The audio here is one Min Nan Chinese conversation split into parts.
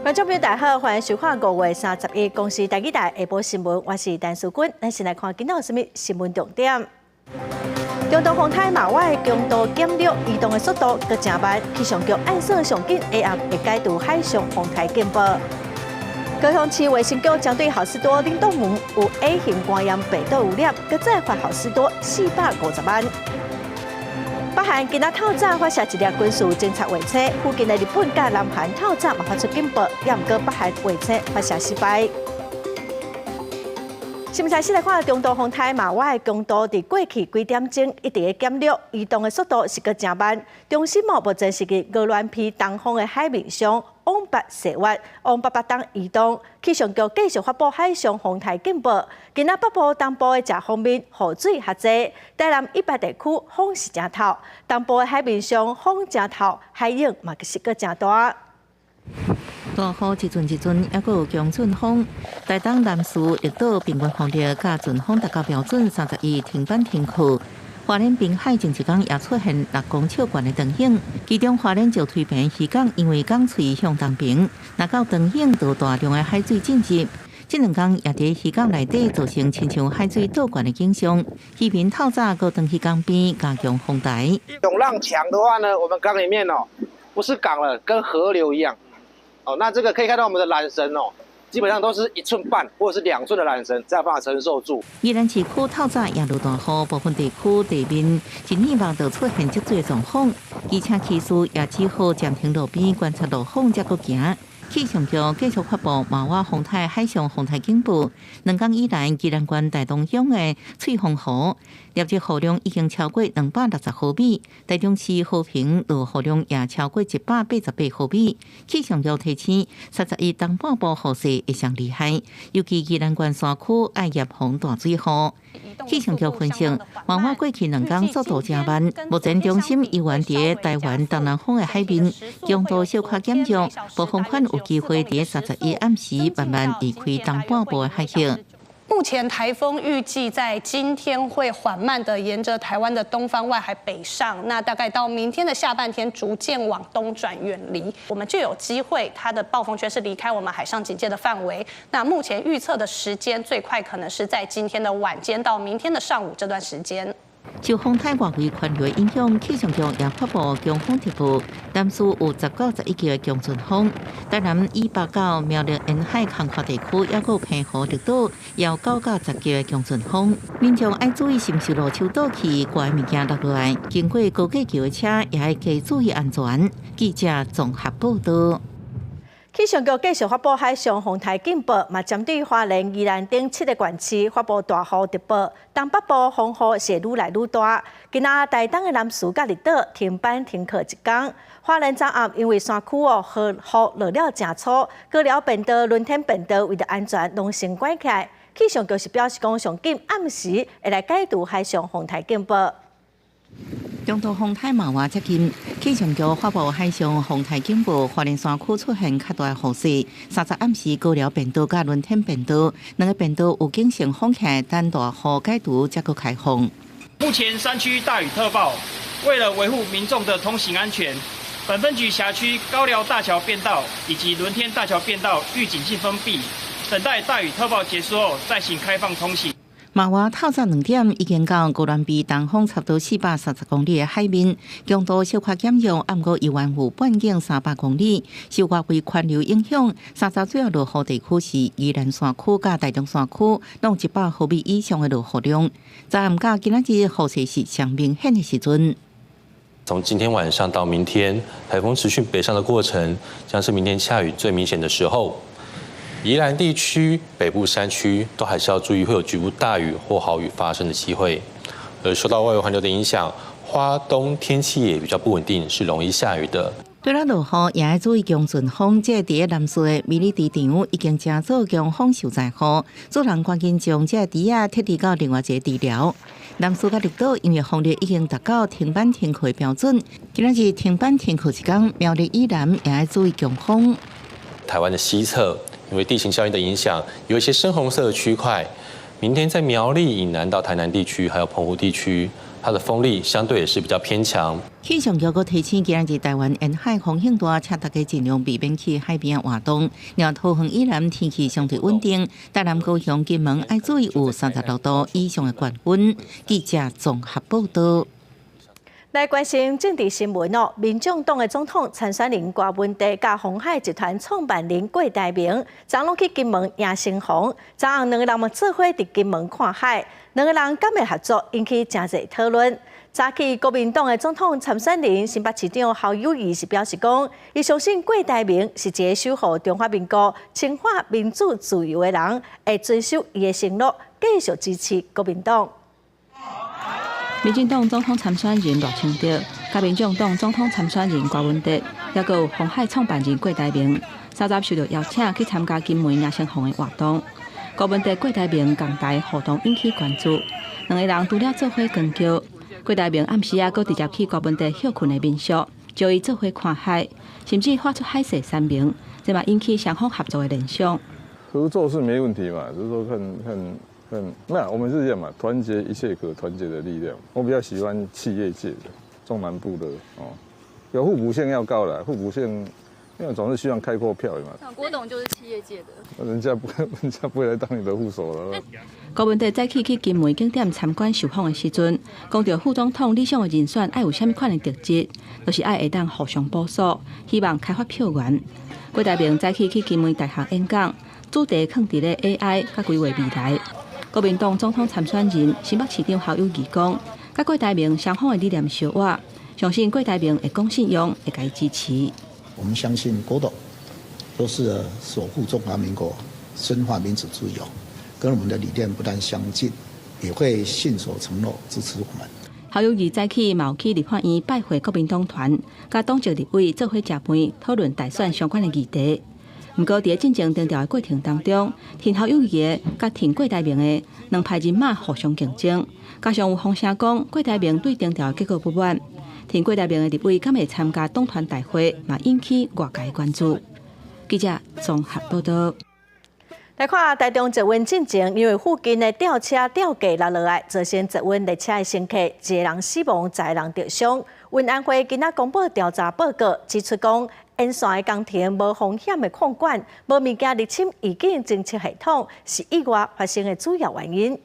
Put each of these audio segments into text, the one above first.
觀眾朋友大家好，歡迎收看5月31公視台語台下晡新聞，我是陳淑君。咱先來看今仔有啥物新聞重點。中度風颱瑪娃強度減弱，移動的速度閣誠慢。氣象局按算上緊下暗會解除海上風台警報。高雄市衛生局針對好市多冷凍門有 A 型肝炎病毒污染，閣再罰好市多450萬。北韓今仔透早發射一粒軍事偵察衛星，附近的日本佮南韓透早嘛發出警報，也毋過北韓衛星發射失敗。新聞開始來看中度風台瑪娃的強度，佇過去幾點鐘一直咧減弱，移動的速度是閣誠慢。中心目前是佇鵝鑾鼻東方的海面上往北勢越，往北北東移動。氣象局繼續發布海上風台警報。今仔北部、東部的食鋒面雨水較濟，台南以北地區風是誠透，東部的海面上風誠透，海湧嘛是閣誠大。大雨一陣一陣，猶閣有強陣風。台東南勢綠島平均風力佮陣風達到標準，31停班停課。花蓮濱海前一工也出現6公尺懸的長湧，其中花蓮石推坪漁港因為港喙向東爿，若到長湧就大量的海水進入。這兩工也佇漁港內底造成親像海水倒灌的景象，漁民透早閣轉去港邊加強風台。湧浪強的話呢，我們港裡面哦，不是港了，跟河流一樣。哦，那這個可以看到我們的纜繩哦，基本上都是1寸半或者是2寸的纜繩，才有辦法承受住。宜蘭市區透早也落大雨，部分地區地面一暝網就出現積水狀況，機車騎士也只好暫停路邊觀察路況，才閣行。氣象局繼續發布瑪娃風台海上風台警報。兩工以來，宜蘭縣大東鄉的翠峰湖，錄日雨量已經超過260毫米，台中市和平落雨量也超過188毫米。氣象局提醒，31東半部雨勢會上厲害，尤其宜蘭縣山區愛嚴防大水雨。氣象局分析，瑪娃過去兩工速度誠慢，目前中心依然佇台灣東南方的海面，強度小可減弱，暴風圈有機會佇31暗時慢慢離開東半部的海域。目前台風預計在今天會緩慢的沿着台灣的東方外海北上，那大概到明天的下半天逐漸往東轉遠離，我們就有機會它的暴風圈是離開我們海上警戒的範圍。那目前預測的時間最快可能是在今天的晚間到明天的上午這段時間。受風台外圍環流影響，氣象局也發布強風特報，南勢有10到11級的強陣風。台南以北到苗栗沿海空曠地區，猶閣有澎湖綠島，有9到10級的強陣風。民眾愛注意是毋是路樹倒去，掛的物件落落來，經過高架橋的車也愛加注意安全。記者綜合報道。氣象局繼續發布海上風台警報，嘛針對花蓮、宜蘭等七個縣市發布大雨特報。東北部風雨是愈來愈大。今仔台東的南勢佮綠島停班停課一工。花蓮昨暗因為山區哦，雨落了誠粗，高寮便道、輪天便道為著安全，攏先關起來。氣象局是表示講，上緊暗時會來解除海上風台警報。中度風台瑪娃接近，氣象局發布海上風台警報，花蓮山區出現較大雨勢。30暗時高寮便道佮輪天便道兩個便道有警性封起來，等大雨解除才閣開放。目前山區大雨特報，為了維護民眾的通行安全，本分局轄區高寮大橋便道以及輪天大橋便道預警性封閉，等待大雨特報結束後再行開放通行。瑪娃透早2點已經到鵝鑾鼻東方差不多430公里的海面，強度小可減弱，毋過依然有半徑300公里。受外圍環流影響，三十主要落雨地區是宜蘭山區佮台東山區，攏100毫米以上的落雨量。昨暗到今仔日雨勢是上明顯的時陣。從今天晚上到明天，颱風持續北上的過程，將是明天下雨最明顯的時候。宜蘭地區北部山區都還是要注意會有局部大雨或豪雨發生的機會。而受到外圍環流的影響，花東天氣也比較不穩定，是容易下雨的。除了落雨，也愛注意強陣風。這個佇南勢的迷你豬場已經成做強風受災戶，主人趕緊將這個豬仔撤離到另外一個豬寮。南勢佮綠島因為風力已經達到停班停課的標準，今仔日停班停課一工，苗栗以南也愛注意強風。台灣的西側，因為地形效應的影響，有一些深紅色的區塊。明天在苗栗以南到台南地區，還有澎湖地區，它的風力相對也是比較偏強。氣象局閣提醒，今仔日台灣沿海風險大，請大家盡量避免去海邊活動。而桃園以南天氣相對穩定，台南、高雄、金門愛注意有36度以上的高溫。記者綜合報道。來關心政治新聞哦，民眾黨的總統參選人郭文哲佮鴻海集團創辦人郭台銘，昨攏去金門迎新房，昨昏兩个人嘛做伙佇金門看海，兩个人敢會合作，引起誠濟討論。早起國民黨的總統參選人新北市長侯友宜是表示講，伊相信郭台銘是一个守護中華民國、深化民主自由的人，會遵守伊的承諾，繼續支持國民黨。民進黨總統參選人賴清德，佮民眾黨總統參選人郭文哲，抑閣有鴻海創辦人郭台銘，三十受到邀請去參加金門迎新房的活動。郭文哲、郭台銘仝台互動引起關注，兩个人除了做伙扛轎，郭台銘暗時仔閣直接去郭文哲歇睏的民宿，招伊做伙看海，甚至發出海誓山盟，這嘛引起雙方合作的聯想。合作是沒問題嘛，就是說看看。嗯，那我們是這樣嘛，團結一切可團結的力量。我比較喜歡企業界的中南部的哦，有互補性要高啦，互補性，因為總是希望開闊票嘛。郭董就是企業界的，人家不會來當你的副手了。郭文哲早起去金門景點參觀受訪的時陣，講著副總統理想的人選愛有啥物款的特質，就是愛會當互相補足，希望開發票源。郭台銘早起去金門大學演講，主題囥佇咧 AI 佮規劃未來。國民黨總統參選人新北市長侯友宜講，佮郭台銘雙方的理念相合，相信郭台銘會講信用，會共伊支持。我們相信郭董都是守護中華民國、深化民主自由，跟我們的理念不但相近，也會信守承諾支持我們。侯友宜早起嘛有去立法院拜會國民黨團，佮黨籍立委做伙食飯，討論大選相關的議題。毋過，佇咧進前徵調的過程當中，挺侯友宜的佮挺郭台銘的兩派人馬互相競爭，加上有風聲講郭台銘對徵調的結果不滿，挺郭台銘的立委敢會參加黨團大會，嘛引起外界關注。記者綜合報道。來看台中捷運進前，因為附近的吊車吊架落落來，造成捷運列車的乘客一个人死亡，十个人著傷。運安會今仔公布調查報告，指出講沿線的工程無風險的控管，無物件入侵預警偵測系統，是意外發生的主要原因。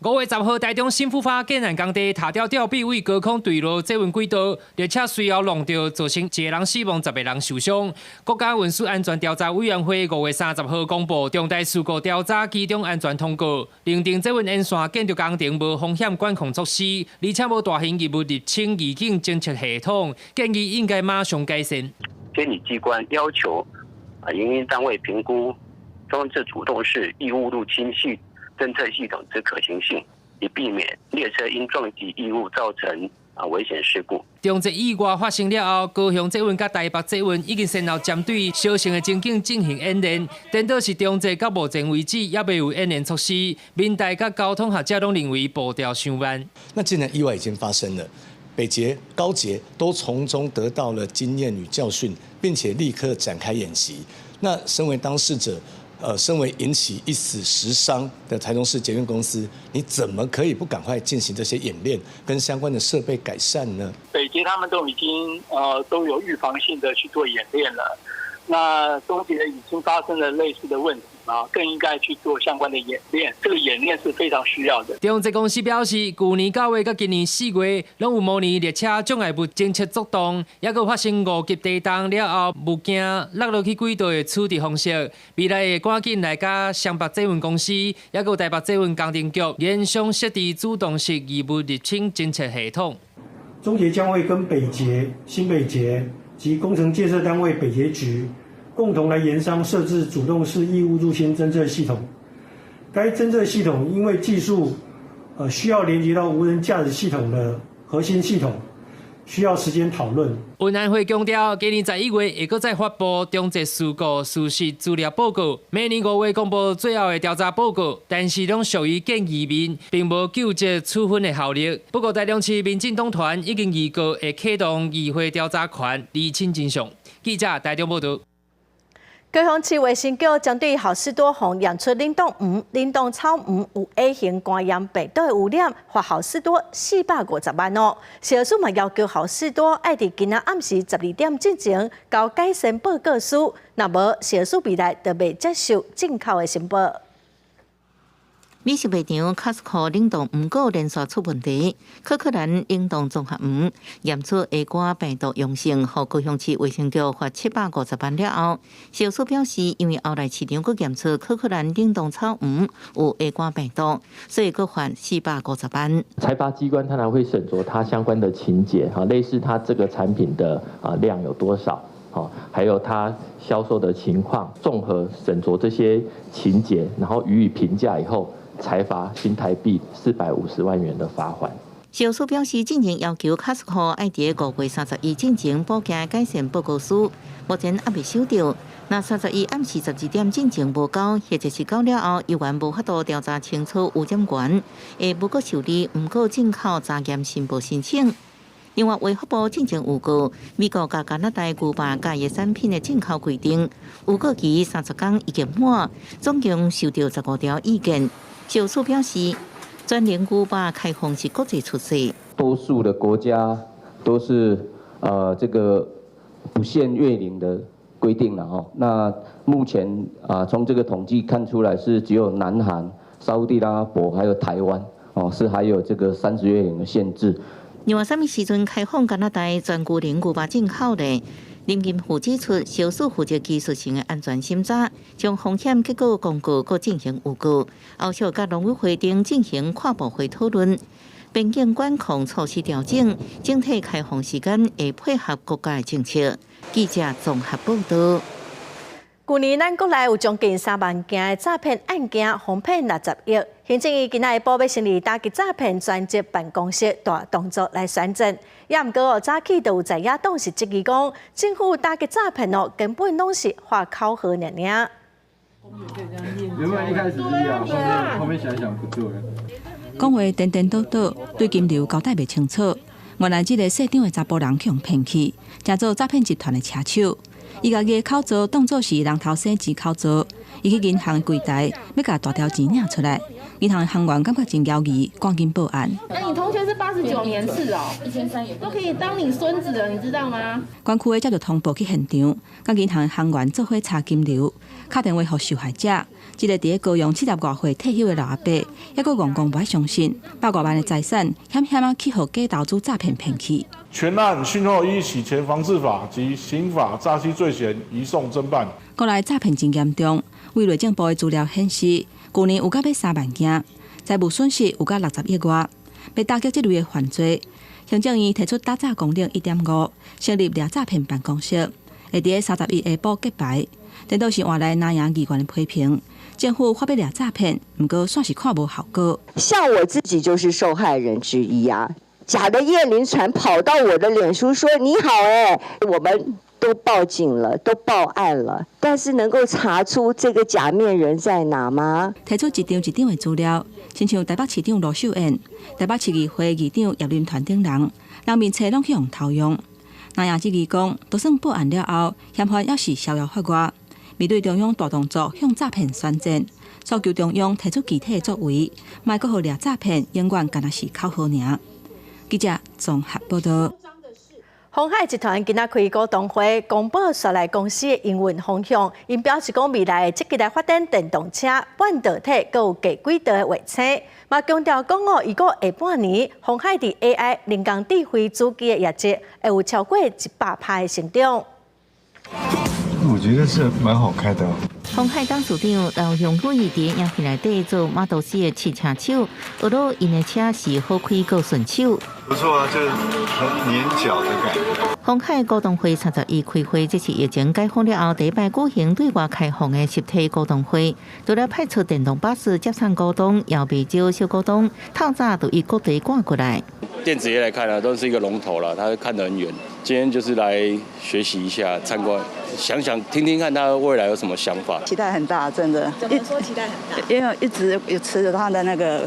5月10號，台中新復發建案工地塔吊吊臂為高空墜落捷運軌道，列車隨後撞著，造成一个人死亡，10个人受傷。國家運輸安全調查委員會5月30號公布重大事故調查機動安全通告，認定捷運沿線建築工程無風險管控措施，而且無大型異物入侵預警偵測系統，建議應該馬上改善。監理機關要求啊，營運單位評估裝置主動式異物入侵系偵測系統之可行性，以避免列車因撞擊異物造成啊危險事故。中捷意外發生了後，高雄捷運佮台北捷運已經先後針對相似的情景進行演練。顛倒是中捷到目前為止猶未有演練措施，民代佮交通學者攏認為步調傷慢。那既然意外已經發生了，北捷、高捷都從中得到了經驗與教訓，並且立刻展開演習。那身為當事者，身為引起一死十傷的台中市捷運公司，你怎麼可以不趕快進行這些演練跟相關的設備改善呢？北捷他們都已經都有預防性的去做演練了，那中捷已經發生了類似的問題啊，更應該去做相關的演練。這個演練是非常需要的。中捷公司表示，舊年9月佮今年4月，攏有模擬列車障礙物偵測作動，抑閣發生5級地動了後，物件落落去軌道的處置方式。未來會趕緊來佮雙北捷運公司，抑閣台北捷運工程局研商設置主動式異物入侵偵測系統。中捷將會跟北捷、新北捷及工程建設單位北捷局共同來研商設置主動式異物入侵偵測系統。該偵測系統因為技術，需要連接到無人駕駛系統的核心系統，需要時間討論。運安會強調，今年11月會閣再發布中捷事故事實資料報告，明年5月公布最後的調查報告，但是攏屬於建議面，並無究責處分的效力。不過，台中市民進黨團已經預告會啟動議會調查權，釐清真相。記者台中報道。高雄市衛生局針對好市多予驗出冷凍黃、冷凍草黃有 A 型肝炎病毒的污染，罰好市多450萬哦。食藥署嘛要求好市多愛佇今仔暗時12點之前交改善報告書，若無食藥署未來就袂接受進口的申報。美食賣場 Costco 冷凍黃果連續出問題，可可蘭冷凍綜合黃驗出 A 肝病毒陽性，予高雄市衛生局罰750萬了後，食藥署表示，因為後來市場閣驗出可可蘭冷凍草黃有 A 肝病毒，所以閣罰450萬。裁罰機關當然會審酌它相關的情節，哈，類似它這個產品的啊量有多少，好，還有它銷售的情況，綜合審酌這些情節，然後予以評價以後，裁罰新台幣450萬元的罰款。食藥署表示，進前要求 Costco 愛佇5月31進前補交改善報告書，目前猶未收著。若31暗時12點進前無交，或者是交了後，猶原無法度調查清楚污染源，會無閣受理毋過進口查驗申報申請。另外，衛福部進前預告，美國佮加拿大牛肉佮伊產品的進口規定，預告期30工已經滿，總共收著15條意見。食藥署表示，全齡牛肉開放是國際趨勢。多數的國家都是這個不限月齡的規定了哦。那目前啊，從這個統計看出來，是只有南韓、沙烏地阿拉伯還有台灣哦，是還有這個30月齡的限制。另外，啥物時陣開放加拿大全牛齡牛肉進口呢？林金富指出，食藥署負責技術性的安全審查，將風險結果公告閣進行預告，後續佮農委會等進行跨部會討論，邊境管控措施調整，整體開放時間會配合國家的政策。記者綜合報道。舊年咱國內有將近3萬件的詐騙案件，哄騙60億。行政院今仔下晡欲成立打擊詐騙專責辦公室，大動作來宣戰。也毋過哦，早起就有在野黨是質疑講，政府打擊詐騙哦，根本攏是喊口號爾爾。原本一開始是要，後面後面想想不對。講話顛顛倒倒，對金流交代袂清楚。原來這个姓張的查埔人去予騙去，成做詐騙集團的車手。伊共伊的口座當做是人頭生錢口座，伊去銀行櫃台欲共大條錢領出來，銀行行員感覺真猶疑，趕緊報案。那你同學是89年次哦，1300也都可以當你孫子了，你知道嗎？管區的接著通報去現場，佮銀行行員做伙查金流，敲電話予受害者。這个佇咧高雄70外歲退休的老阿伯，猶閣戇戇無愛相信，百外萬的財產，險險仔去予假投資詐騙騙去。全案訊後依洗錢防治法及刑法詐欺罪嫌移送偵辦。國內詐騙真嚴重，為內政部的資料顯示，舊年有到欲3萬件，財務損失有到60億外。欲打擊這類的犯罪，行政院提出打詐綱領1.5，成立掠詐騙辦公室，會佇咧31下晡揭牌。顛倒是換來藍營議員的批評，政府發欲掠詐騙，毋過煞是看無效果。像我自己就是受害人之一啊！假的驗靈船跑到我的臉書說：你好，欸，我們都報警了，都報案了，但是能夠查出這個假面人在哪嗎？提出一張一張的資料，親像台北市長盧秀燕、台北市議會議長葉林團等人，人面冊攏去予偷用。藍營質疑講，就算報案了後，嫌犯猶是逍遙法外。面對中央大動作向詐騙宣戰，訴求中央提出具體的作為，莫閣予掠詐騙永遠干焦是口號爾。記者綜合報道。鴻海集團今仔開股東會，公布紲來公司的營運方向，𪜶表示講未來會積極來發展電動車、半導體，閣有低軌道的衛星。嘛強調講哦，預估下半年鴻海佇 AI 人工智慧主機的業績會有超過100%的成長。我覺得是蠻好開的。鴻海董事長劉揚偉佇影片內底做馬多斯的試車手，學囉𪜶的車是好開閣順手。不錯啊，就是很粘腳的感覺。鴻海股東會31開會，這是疫情解封了後第一擺舉行對外開放的實體股東會。除了派出電動巴士接送股東，也袂少小股東透早就由各地趕過來。電子業來看呢，都是一個龍頭了，他看得很遠。今天就是來學習一下，參觀，想想聽聽看他未來有什麼想法。期待很大，真的。怎麼說期待很大？因為一直有持著他的那個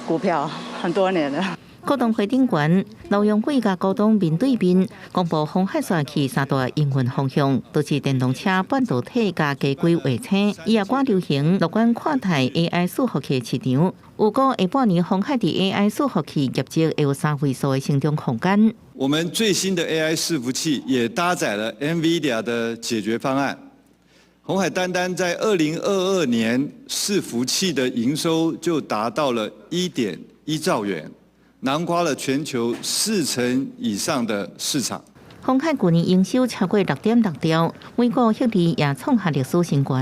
股票很多年了。股東會頂懸，劉揚偉佮股東面對面公布鴻海紲去三大營運方向，都是電動車、半導體佮低軌衛星。伊也趕流行樂觀看待 AI 伺服器市場，預估下半年鴻海佇 AI 伺服器業績會有三位數的成長空間。我們最新的 AI 伺服器也搭載了 NVIDIA 的解決方案。鴻海單單在2022年伺服器的營收就達到了1.1兆元。囊括了全球4成以上的市場。鴻海舊年營收超過6.6兆，每股獲利也創下歷史新高。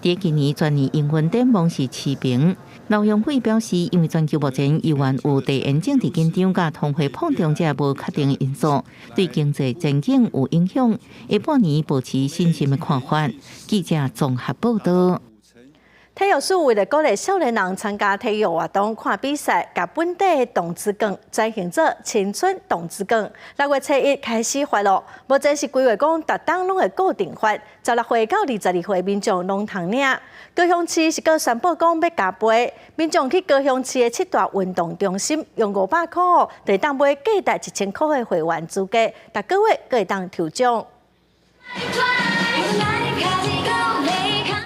佇今年全年營運展望是持平。劉揚偉表示，因為全球目前猶原有地緣政治緊張佮通貨膨脹這無確定因素，對經濟前景有影響。下半年保持審慎的看法。記者綜合報道。體育署為了鼓勵少年人參加體育活動、看比賽，共本地的動資券轉型做青春動資券。6月初1開始發囉，目前是規劃講，逐冬攏會固定發，16歲到22歲民眾攏通領。高雄市是閣宣布講欲加倍，民眾去高雄市的七大運動中心用500箍，就會當買價值1000箍的會員資格，逐個月閣會當抽獎。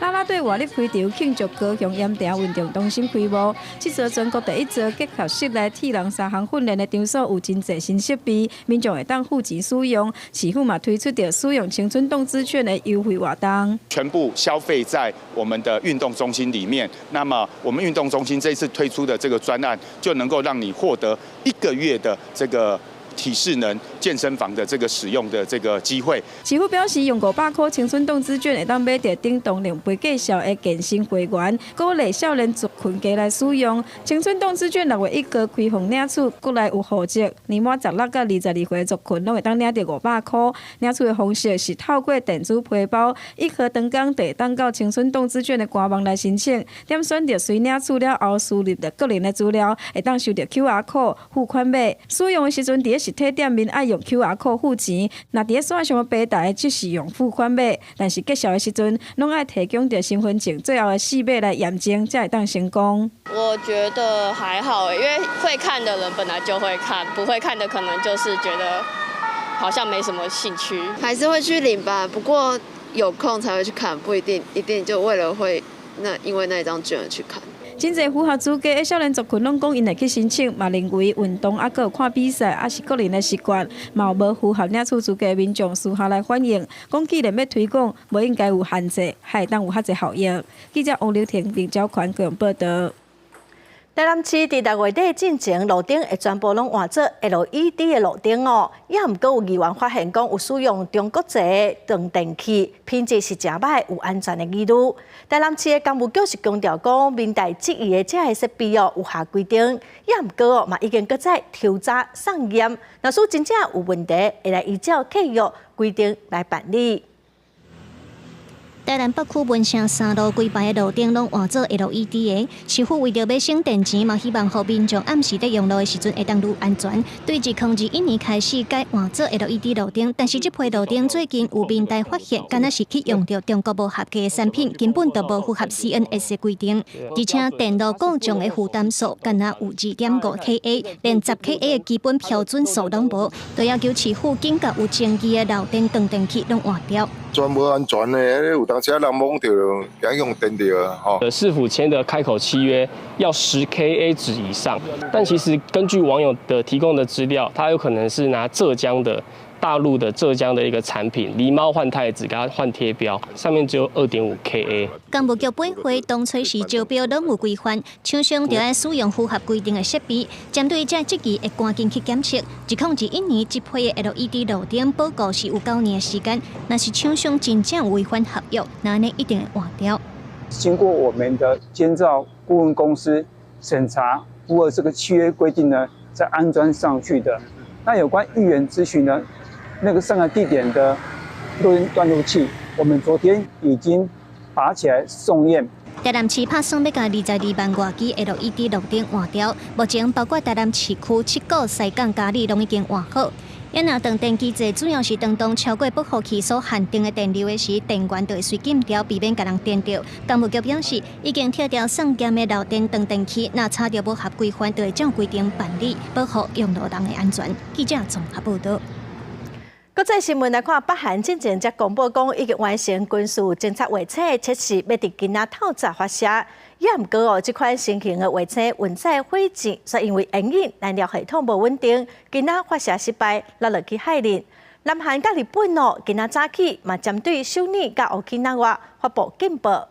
啦啦隊活力開場慶祝高雄鹽埕運動中心開幕，這座全國第一座結合室內體能三項訓練的場所有真濟新設備，民眾會當付錢使用。市府嘛推出著使用青春動資券的優惠活動，全部消費在我們的運動中心裡面。那麼我們運動中心這次推出的這個專案，就能夠讓你獲得一個月的這個體適能健身房的這個使用的這個機會。市府表示，用500箍青春動資券會當買著頂動兩倍價數的健身會員，鼓勵少年族群加來使用。青春動資券6月1號開放領取，國內有戶籍年滿16到22歲族群，攏會當領著500箍。領取的方式是透過電子皮包，1號當工就會當到青春動資券的官網來申請。點選著隨領取了後，輸入著個人的資料，會當收著 QR code 付款碼。使用的時陣，佇咧實體店面愛用 QR code 付錢，若佇咧線上的平台則是用付款碼。但是結數的時陣，攏愛提供著身份證最後的四碼來驗證，才會當成功。我覺得還好，因為會看的人本來就會看，不會看的可能就是覺得好像沒什麼興趣。還是會去領吧，不過有空才會去看，不一定一定就為了會那因為那張券而去看。真濟符合資格的少年族群攏講𪜶會去申請，嘛認為運動猶閣有看比賽，抑是個人的習慣，嘛有無符合領取資格的民眾私下來反映，講既然欲推廣，無應該有限制，還會當有較濟效益。記者王劉婷、林昭權高雄報道。台南市佇6月底進前，路燈會全部攏換做 LED 的路燈哦。也毋過有議員發現講有使用中國製的斷電器，品質是誠䆀，有安全的疑慮。台南市的工務局是強調講，民代質疑的這个設備哦有下規定，也毋過哦嘛已經閣再抽查送驗，若使真正有問題，會來依照契約規定來辦理。台南北區文城三路規排的路燈攏換做 LED 的，市府為著欲省電錢，嘛希望予民眾暗時佇用路的時陣會當愈安全。對2021年開始改換做 LED 路燈，但是這批路燈最近有民代發現，敢若是去用著中國無合格的產品，根本就無符合 CNS 的規定。而且電路故障的負擔數敢若有2.5 kA，連10 kA 的基本標準數攏無，就要求市府緊共有爭議的漏電斷電器攏換掉。全無安全的，有當時人摸著，驚用電著吼。市府簽的開口契約要10 kA 值以上，但其實根據網友的提供的資料，他有可能是拿浙江的、大陸的浙江的一個產品，狸貓換太子，給他換貼標，上面只有2.5 kA。工務局本會當初時招標攏有規範，廠商著愛使用符合規定的設備，針對這質疑會趕緊去檢測。2021年這批的 LED 路燈報告是有9年的時間，若是廠商真正違反合約，那呢一定會換掉。經過我們的監造顧問公司審查，符合這個契約規定呢，再安裝上去的。那有關議員諮詢呢，那個上個地點的錄音斷路器，我們昨天已經拔起來送驗。台南市拍算欲共22萬外支 LED 路燈換掉，目前包括台南市區七股、西港、嘉里攏已經換好。啊若斷電機制主要是當當超過保護器所限定的電流的時，電源就會隨禁掉，避免共人電著。工務局表示，已經拆掉送檢的漏電斷電器，若查著無合規範，就會照規定辦理，保護用路人的安全。記者綜合報導。國際新聞來看，北韓進前才公布講已經完成軍事偵察衛星測試，欲佇今仔透早發射。也毋過哦，這款新型的衛星運載火箭，卻因為煙引燃料系統無穩定，今仔發射失敗，落落去海裡。南韓佮日本哦，今仔早起嘛針對首爾佮沖繩發布警報。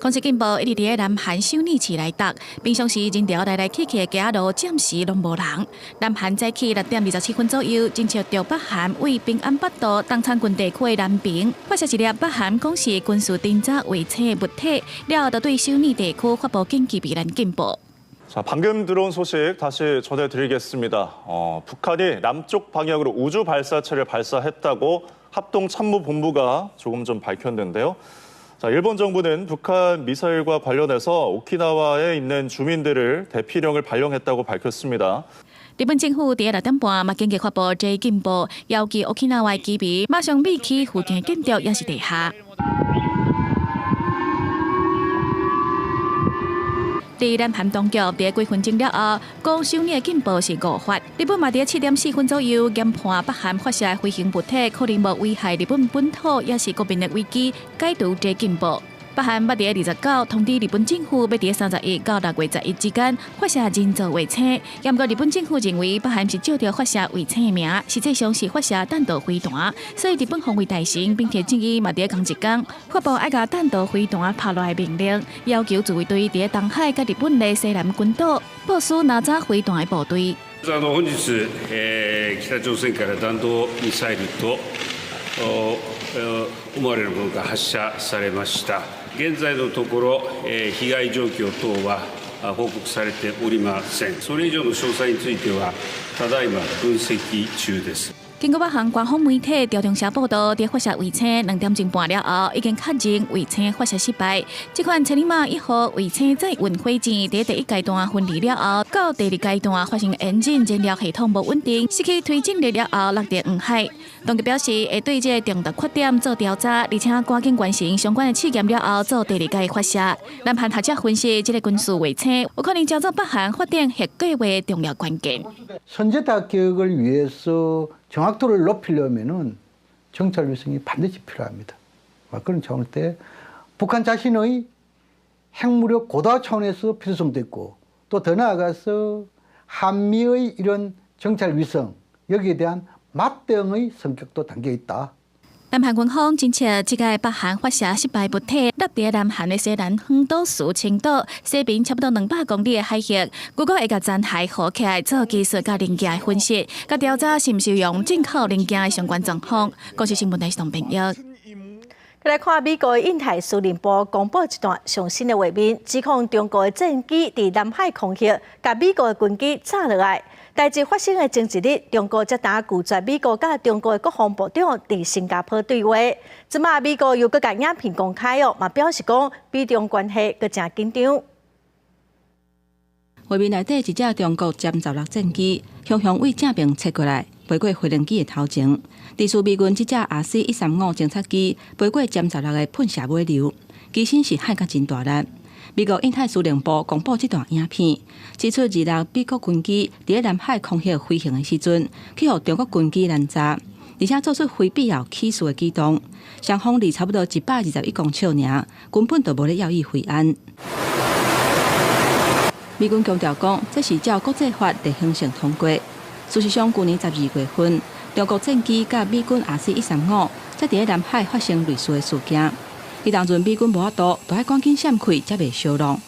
空襲警報一直佇咧南韓首爾市內蹛，平常時人潮來來去去的街仔路，暫時攏無人。南韓早起6點27分左右，偵測著北韓位平安北道東倉郡地區的南平，發射一粒北韓講是軍事偵察衛星物體，了後就對首爾地區發布緊急避難警報。 자, 방금 들어온 소식 다시 전해드리겠습니다. 북한이 남쪽 방향으로 우주 발사체를 발사했다고 합동참모본부가 조금 전 밝혔는데요. 자, 일본 정부는 북한 미사일과 관련해서 오키나와에 있는 주민들을 대피령을 발령했다고 밝혔습니다. 日本政府佇6點半嘛緊急發布這警報，要求沖繩的居民馬上避開附近建築抑是地下。佇南韓當局佇幾分鐘了後，講首爾的警報是誤發。日本嘛佇7點4分左右研判北韓發射的飛行物體可能無危害日本本土，抑是國民的危機，解除這警報。北韓捌佇29通知日本政府，欲佇31到6月11之間發射人造衛星。毋過日本政府認為北韓是借著發射衛星的名，實際上是發射彈道飛彈，所以日本防衛大臣濱田正一嘛佇同一工發布愛共彈道飛彈拍落來命令，要求自衛隊佇東海佮日本的西南群島部署拿炸飛彈的部隊。本日、北朝鮮から弾道ミサイルと思われるものが発射されました。現在のところ、被害状況等は報告されておりません。それ以上の詳細については、ただいま分析中です。根據北韓官方媒體朝中社報道，佇發射衛星2點鐘半了後，已經確認衛星發射失敗。這款千里馬一號衛星載運火箭佇第一階段分離了後，到第二階段發生引擎燃料系統無穩定，失去推進力了後落佇黃海。當局表示會對這個重大缺點做調查，而且趕緊完成相關的試驗了後，做第二階發射。南韓學者分析，這個軍事衛星有可能成做北韓發展核計畫的重要關鍵。 선제타격을위해서 정확도를 높이려면은 정찰 위성이 반드시 필요합니다. 그런 차원일 때 북한 자신의 핵무력 고도화 차원에서 필요성도 있고 또 더 나아가서 한미의 이런 정찰 위성 여기에 대한 맞대응의 성격도 담겨 있다. 南韓軍方偵測這個北韓發射失敗物體落佇南韓的西南方島嶼青島西邊差不多200公里的海域，如果會共殘骸撈起來做技術佮零件的分析，佮調查是毋是用進口零件的相關狀況。公視新聞台是董朋友。來看美國印太司令部公布一段上新的畫面，指控中國的戰機佇南海空域，共美國的軍機炸落來。代誌發生的前一日，中國才當拒絕美國佮中國的國防部長佇新加坡對話。這馬美國又閣共影片公開哦，嘛表示講美中關係閣誠緊張。畫面內底一隻中國殲16戰機，雄雄對正爿切過來，飛過飛行機的頭前。佇處美軍這隻 RC-135偵察機飛過殲16的噴射尾流，機身是幌甲真大力。美國印太司令部公布這段影片，指出26美國軍機佇南海空域飛行的時陣，去予中國軍機攔截，而且做出非必要起事的舉動。雙方離差不多121公尺爾，根本就無咧要意飛安。美軍強調講，這是照國際法例行性通過。事實上，舊年12月份，中國戰機佮美軍 RC-135才佇南海發生類似的事件。彼當陣美軍無法度，就愛趕緊閃開，才袂相挵。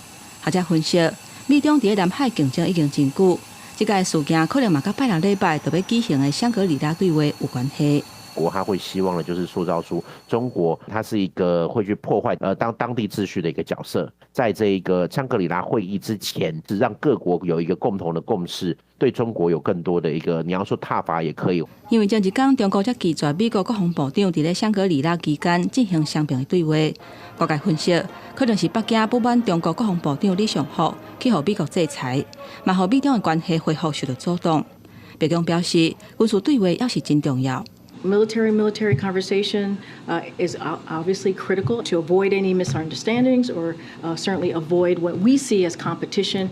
學者分析，美中佇南海競爭已經真久，這個事件可能嘛佮拜六禮拜就欲舉行的香格里拉對話有關係。國他會希望的就是塑造出中國，它是一個會去破壞當地秩序的一個角色。在這一個香格里拉會議之前，是讓各國有一個共同的共識，對中國有更多的一個，你要說撻伐也可以。因為前一工中國才拒絕美國國防部長佇咧香格里拉期間進行雙邊的對話，外界分析可能是北京不滿中國國防部長李尚福去予美國制裁，嘛予美中的關係恢復受到阻擋。白宮表示，軍事對話猶是真重要。 Military military conversation is obviously critical to avoid any misunderstandings or certainly avoid what we see as competition.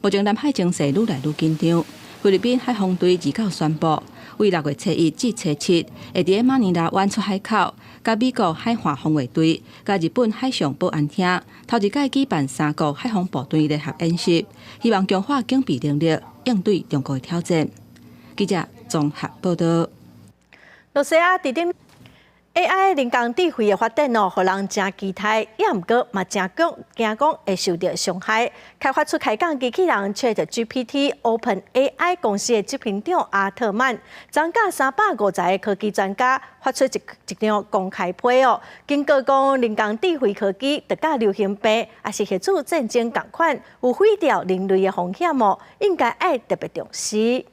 目前南海情勢愈來愈緊張，菲律賓海防隊二九宣布，為6月初1至初7，會佇咧馬尼拉灣出海口，佮美國海岸防衛隊、佮日本海上保安廳，頭一擺舉辦三國海防部隊聯合演習，希望強化警備能力，應對中國的挑戰。記者綜合報道。露西亞佇頂 AI 人工智慧的發展哦，予人誠期待，也毋過嘛誠驚，驚講會受著傷害。開發出開講機器人 ChatGPT OpenAI 公司的執行長阿特曼，增加350個科技專家發出一張公開批哦，警告講人工智慧科技就佮流行病，抑是核子戰爭仝款，有毀掉人類的風險哦，應該愛特別重視。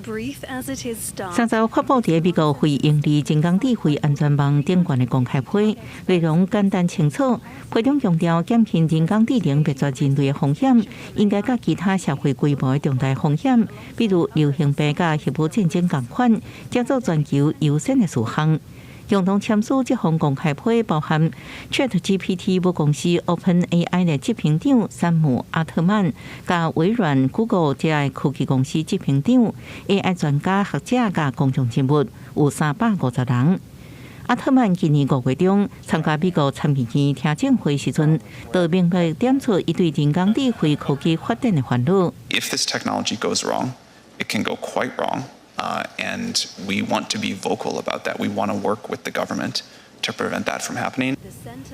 30發布佇美國非營利人工智慧安全網頂懸的公開批，內容簡單清楚，批中強調減輕人工智能滅絕人類的風險，應該佮其他社會規模的重大風險，比如流行病佮核武戰爭仝款，當做全球優先的事項。共同簽署這封公開批，包含 ChatGPT 母公司 OpenAI 的執行長山姆阿特曼，佮微軟、Google 這个科技公司執行長、AI 專家學者佮公眾人物，有350人。阿特曼今年5月中參加美國參議院聽證會時陣，就明白點出伊對人工智慧科技發展的煩惱。 If this technology goes wrong, it can go quite wrong. And we want to be vocal about that. We want to work with the government to prevent that from happening.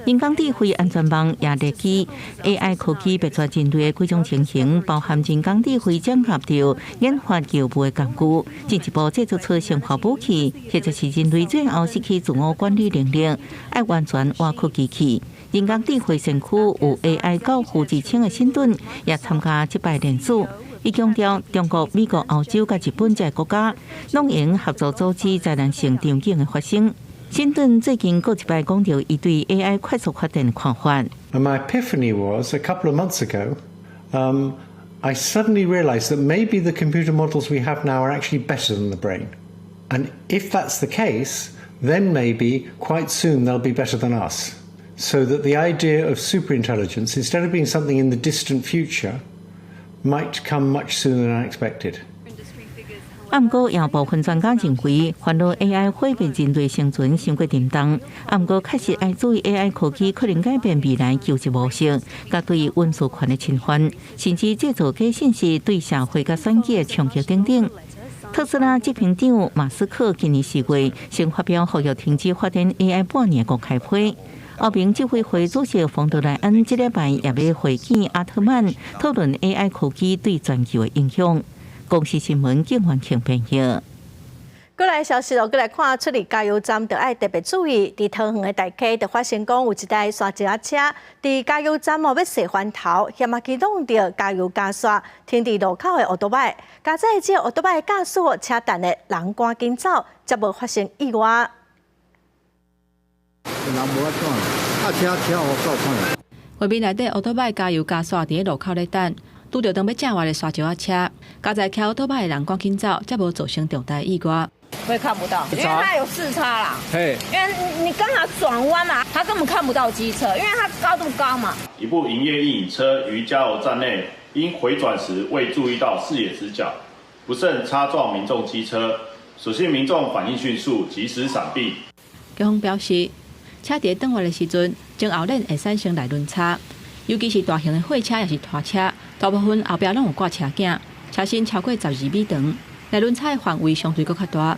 人工智慧安全網也列舉 AI 科技滅絕人類的幾種情形，包含人工智慧整合著研發藥物的工具，進一步製造出生化武器，或者是人類最後失去自我管理能力，愛完全倚靠機器。人工智慧先驅有 AI 教父之稱的辛頓也參加這擺聯署。伊強調，中國、美國、歐洲佮日本這个國家，攏應合作阻止災難性場景的發生。辛頓最近閣一擺講著伊對 AI 快速發展的看法。 And my epiphany was a couple of months ago, I suddenly realized that maybe the computer models we have now are actually better than the brain. And if that's the case, then maybe quite soon they'll be better than us. So that the idea of superintelligence, instead of being something in the distant future, might come much sooner than I expected. 啊，毋過有部分專家認為，煩惱 AI 毀滅人類生存傷過沉重。啊，毋過確實愛注意 AI 科技可能改變未來求職模式，佮對隱私權的侵犯，甚至製造假信息對社會佮選舉的衝擊等等。特斯拉執行長馬斯克今年4月先發表呼籲停止發展 AI 半年公開批。歐盟執委會主席馮德萊恩這禮拜也欲會見阿特曼，討論 AI 科技對全球的影響。公視新聞景元慶編譯。過來消息咯，過來看出入加油站，就愛特別注意。佇桃園的大溪，就發生講有一台沙石仔車，佇加油站哦欲踅翻頭，險仔去挵著加油加線，停佇路口的歐多擺。佳哉這个歐多擺駕駛車等的人趕緊走，才無發生意外。人無法轉，啊車車予夠歹。畫面內底歐多擺加油加線佇咧路口咧等，拄著當欲正彎的沙石仔車，佳哉騎歐多擺的人趕緊走，才無造成重大意外。會看不到，因為它有視差啦。嘿，因為你剛好轉彎嘛，他根本看不到機車，因為它高度高嘛。一部營業印影車於加油站內，因迴轉時未注意到視野死角，不慎擦撞民眾機車，所幸民眾反應迅速，及時閃避。警方表示，車佇轉彎的時陣，前後輪會產生內輪差，尤其是大型的貨車抑是拖車，大部分後壁攏有掛車鏡，車身超過12米長，內輪差的範圍相對閣較大。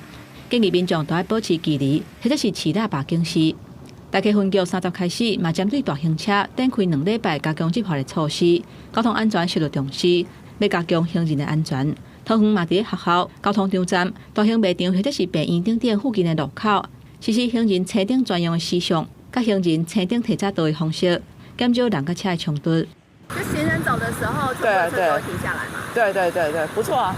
建議民眾都愛保持距離，或者是持喇叭警示。大溪分局30開始，嘛針對大型車展開2禮拜加強執法的措施，交通安全受到重視，欲加強行人的安全。桃園嘛佇咧學校、交通場站、大型賣場或者是病院等等附近的路口，實施行人青燈專用的時相，佮行人青燈提早道的方式，減少人佮車的衝突。就行人走的時候，全部車都會停下來嘛？對對對對，不錯啊。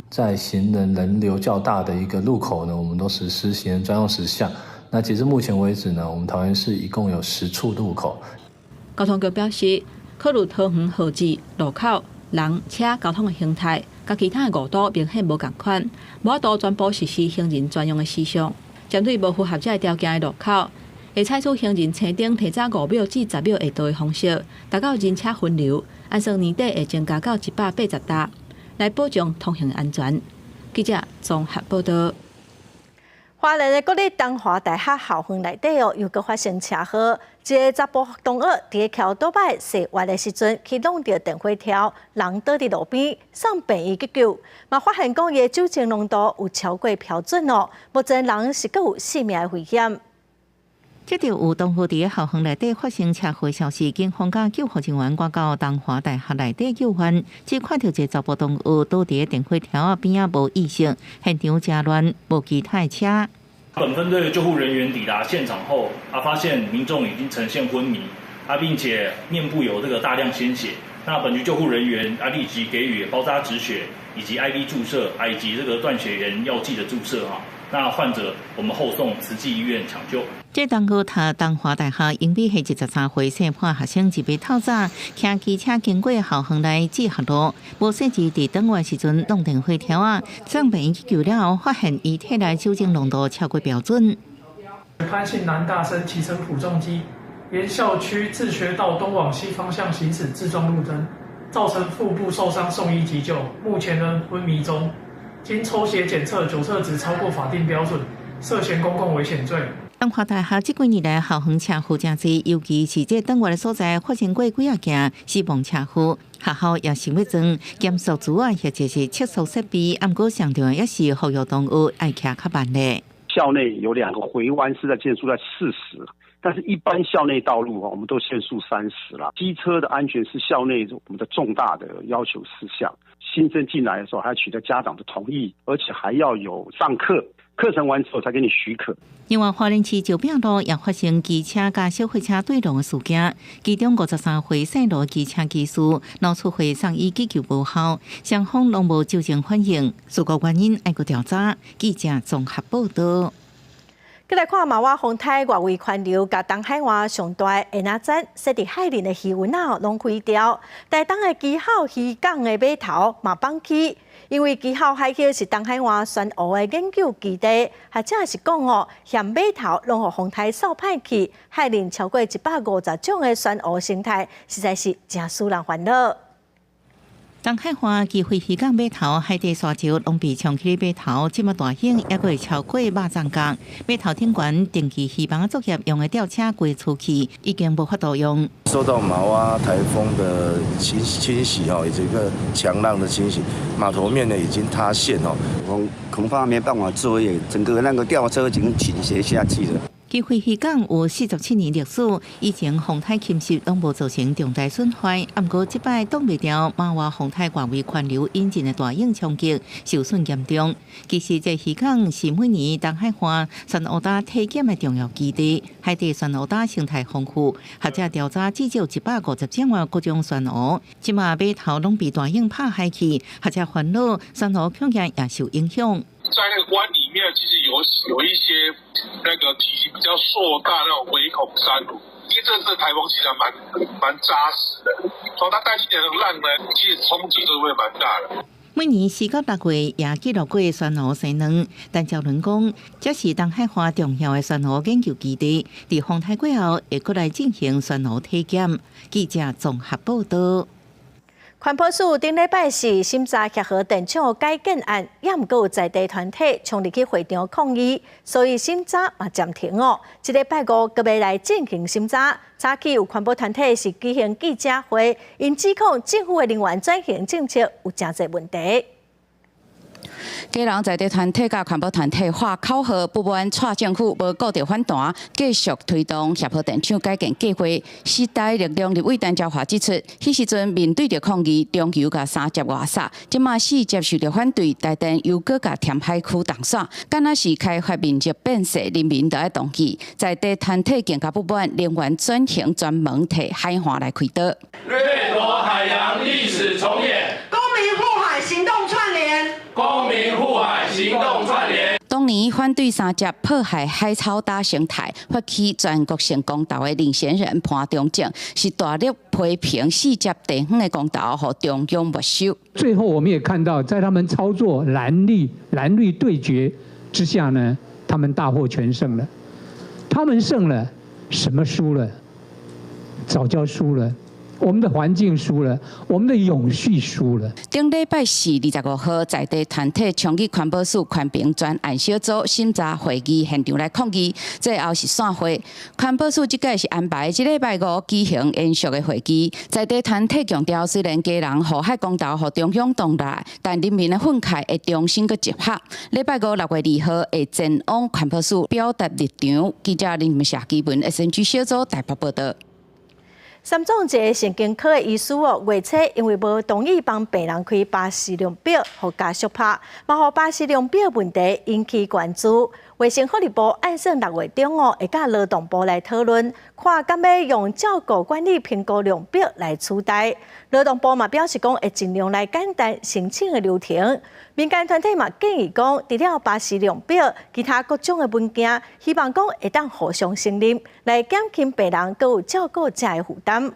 在行人人流較大的一個路口呢，我們都實施行人專用時相。那截至目前為止呢，我們桃園市一共有10處路口。交通局表示，考慮桃園號誌路口人車交通的形態，佮其他的五都明顯無仝款，無法度全部實施行人專用的時相。針對無符合這个條件的路口，會採取行人青燈提早5秒至10秒會到的方式，達到人車分流，按算年底會增加到180搭，來保障通行安全。記者綜合報道。花蓮的國立東華大學校園內底哦，又閣發生車禍，一个查埔同學佇咧騎歐多擺洗彎的時陣，去挵著電火柱，人倒佇路邊，送病院急救，嘛發現講伊的酒精濃度有超過標準哦，目前人是閣有性命的危險。接著有同學佇校園內底發生車禍消息，警方佮救護人員趕到東華大學內底救援，只看著一个查埔同學倒佇電火柱仔邊仔無意識，現場誠亂，無其他的車。本分隊的救護人員抵達現場後，發現民眾已經呈現昏迷，並且面部有這個大量鮮血。那本局救護人員立即給予包紮止血，以及 IV 注射，以及這個斷血原藥劑的注射。那患者我們後送慈濟醫院搶救。這同學讀東華大學英語系23歲細漢學生，一晡透早，騎機車經過校園內志學路，無細緻佇轉彎時陣挵電火柱仔，送病院急救了後，發現伊體內酒精濃度超過標準。潘姓男大生騎乘普重機，沿校區自學道東往西方向行駛，自撞路燈，造成腹部受傷，送醫急救，目前仍昏迷中。經抽血檢測，酒測值超過法定標準，涉嫌公共危險罪。東華大學這幾年來校園車禍誠濟，尤其是這轉彎的所在發生過幾仔件死亡車禍。學校也想欲裝減速珠仔，或者是測速設備，毋過上重要也是呼籲同學愛騎較慢咧。校內有兩個回彎是在限速在40，但是一般校內道路我們都限速30啦。機車的安全是校內我們的重大的要求事項。新生進來的時候還要取得家長的同意，而且還要有上課，課程完之後才給你許可。另外，花蓮市石拚路也發生機車佮小貨車對撞的事件，其中53歲姓羅機車騎士腦出血送醫急救無效，雙方攏無酒精反應，事故原因猶閣調查。記者綜合報道。閣來看瑪娃風颱外圍環流，共東海岸上大的煙仔棧設佇海林的漁塭仔攏毀掉。台東的旗口漁港的碼頭嘛放棄，因為旗口海域是東海岸珊瑚的研究基地，或者是講哦，嫌碼頭攏予風颱掃歹去，海林超過150種的珊瑚生態，實在是誠使人煩惱。東海岸基匯漁港碼頭海底沙石攏被沖去碼頭，這麼大型，猶閣會超過肉粽角。碼頭頂懸定期漁網作業用的吊車規出去，已經無法度用。受到瑪娃颱風的侵襲哦，以及一個強浪的侵襲，碼頭面呢已經塌陷哦，恐怕沒辦法作業，整個那個吊車已經傾斜下去了。基匯漁港有47年歷史，以前風颱侵襲攏無造成重大損壞，毋過這擺擋袂牢瑪娃風颱外圍環流引進的大湧衝擊，受損嚴重。其實這漁港是每年東海岸珊瑚礁體檢的重要基地，海底珊瑚礁生態豐富，學者調查至少150種的各種珊瑚。這馬碼頭攏被大湧拍海去，學者煩惱珊瑚恐驚也受影響。在那個灣裡面，其實有一些那個體型比較碩大那種微孔珊瑚，因為這次颱風其實蠻紮實的，所以它帶進來的浪呢，其實衝擊都會蠻大的。每年4到6月也記錄過珊瑚生卵，但趙倫講，這是東海岸重要的珊瑚研究基地，佇風颱過後會閣來進行珊瑚體檢。記者綜合報道。環保署頂禮拜四審查協和電廠改建案，猶毋過有在地團體衝入去會場抗議，所以審查嘛暫停哦。這禮拜五閣欲來進行審查，早起有環保團體是舉行記者會，𪜶指控政府的能源轉型政策有誠濟問題。基隆在地團體佮環保團體喊口號，不滿蔡政府無顧著反彈，繼續推動協和電廠改建計劃。時代力量立委陳昭華指出，彼時陣面對著抗議，中油共三接外撒，這馬四接受著反對，台電又閣共填海區動線，敢若是開發面積變細，人民就愛動議。在地團體更加不滿，能源轉型專門提海岸來開刀。掠奪海洋歷史重演，公民護海行動串聯，公民護海行動串聯。當年反對三接破壞海草島生態，發起全國性公投的領銜人潘忠政，是大力批評四接地方的公投，予中央沒收。最後我們也看到，在他們操作藍綠對決之下呢，他們大獲全勝了。他們勝了，什麼輸了？藻礁輸了。我們的環境輸了，我們的永續輸了。頂禮拜四25號，在地團體衝擊環保署環評專案小組審查會議現場來抗議，最後是散會。環保署這屆是安排這禮拜五舉行延續的會議。在地團體強調，雖然基隆護海公投予中央擋來，但人民的憤慨會重新閣集合。禮拜五6月2號會前往環保署表達立場。記者林夏基文 SNG 小組台北報導。三總一个神經科的醫師哦，月初因為無同意幫病人開巴氏量表，予家屬拍，嘛予巴氏量表問題引起關注。衛生福利部按算6月中哦，會佮勞動部來討論，看敢欲用照顧管理評估量表來取代。勞動部嘛表示講，會盡量來簡單申請的流程。民間團體嘛建議講，除了巴氏量表，其他各種的文件，希望講會當互相承認，來減輕病人閣有照顧者的負擔。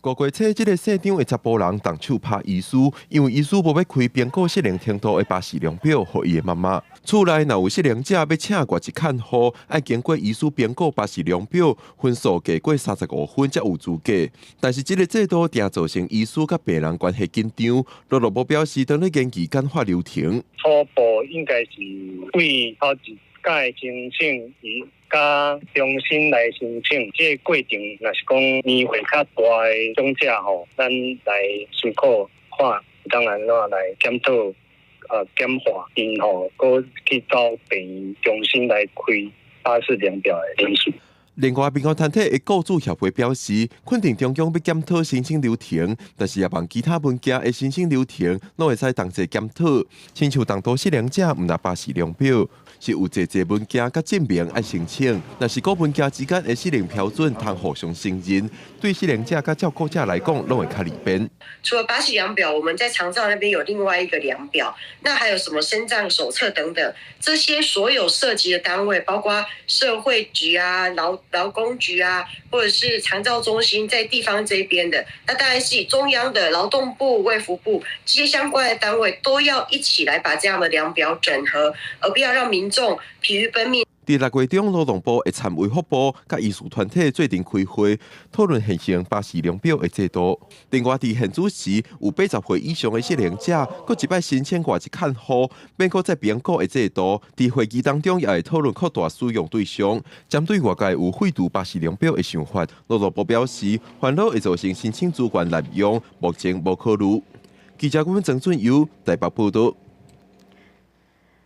5月初，這个姓張的查埔人動手拍醫師，因為醫師無欲開評估失能程度的巴氏量表，予伊的媽媽。厝內若有失能者欲請外籍看護，愛經過醫師評估巴氏量表，分數低過35分才有資格。但是這个制度定造成醫師佮病人關係緊張。勞動部表示，當咧研究簡化流程。初步應該是對頭一屆申請伊佮重新來申請，這個過程若是講年歲較大的長者吼，咱來思考看當按怎來檢討簡化，𪜶吼閣去到病院重新來開巴氏量表的程序。另外，民間團體的雇主協會表示，肯定中央欲檢討申請流程，但是也望其他文件的申請流程攏會使同齊檢討。親像重度失能者，毋但巴氏量表，是有濟濟文件佮證明愛申請，若是各文件之間的失能標準通互相承認，對失能者佮照顧者來講，攏會較利便。除了巴氏量表，我們在長照那邊有另外一個量表，那還有什麼身障手冊等等，這些所有涉及的單位，包括社會局啊、勞工局啊，或者是長照中心在地方這邊的，那當然是以中央的勞動部、衛福部這些相關的單位都要一起來把這樣的量表整合，而不要讓民眾疲於奔命。佇6月中，勞動部會參衛福部佮醫師團體做陣開會，討論現行巴氏量表的制度。另外，佇現主時有80歲以上的失能者，閣一擺申請外籍看護，免閣再評估的制度。佇會議當中，也會討論擴大使用對象。針對外界有廢除巴氏量表的想法，勞動部表示，煩惱會造成申請資源濫用，目前無考慮。記者阮曾俊佑台北報導。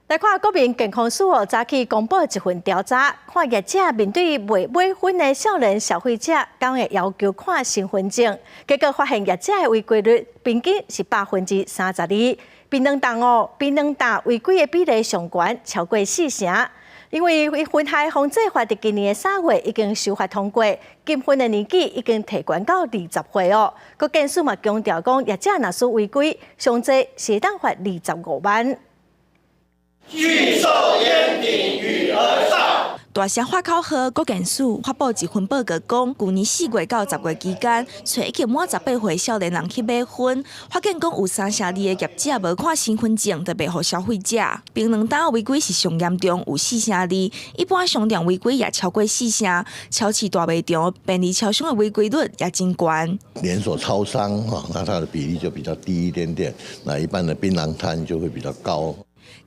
來看國民健康署哦，早起公布一份調查，看業者面對未買薰的少年消費者，敢會要求看身份證，結果發現業者的違規率平均是32%，檳榔檔哦，檳榔擔違規的比例上懸，超過四成。因為薰害防制法佇今年的3月已經修法通過，禁薰的年紀已經提懸到20歲哦。國健署嘛強調講，業者若是違規，上濟是會當罰25萬。拒售菸品與兒少。大聲喊口號，國健署發布一份報告，講舊年4月到10月期間，揣已經滿18歲少年人去買薰，發現講有32%的業者無看身份證就賣予消費者。檳榔擔違規是上嚴重，有4成2，一般商店違規也超過四成，超市大賣場、便利超商的違規率也真懸。連鎖超商哈，那它的比例就比較低一點點，那一般的檳榔攤就會比較高。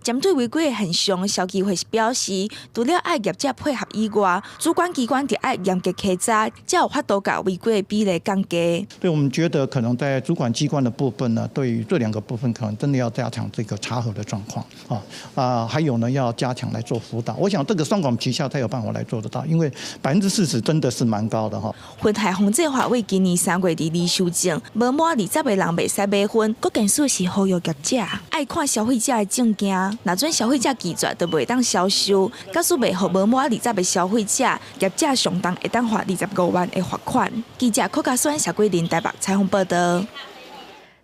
針對違規的現象，消基會是表示，除了愛業者配合以外，主管機關著愛嚴格稽查，才有法度共違規的比例降低。對，我們覺得可能在主管機關的部分呢，對於這兩個部分，可能真的要加強這個查核的狀況啊啊，還有呢，要加強來做輔導。我想這個雙管齊下才有辦法來做得到，因為40%真的是蠻高的哈。薰害防制法為今年3月22修正，無滿20個人袂使買薰。國健署是呼籲業者愛看消費者的證件，若準消費者拒絕，就袂當銷售。假使賣予無滿20個消費者，業者上重會當罰25萬的罰款。記者柯家孫、謝桂林台北採訪報導。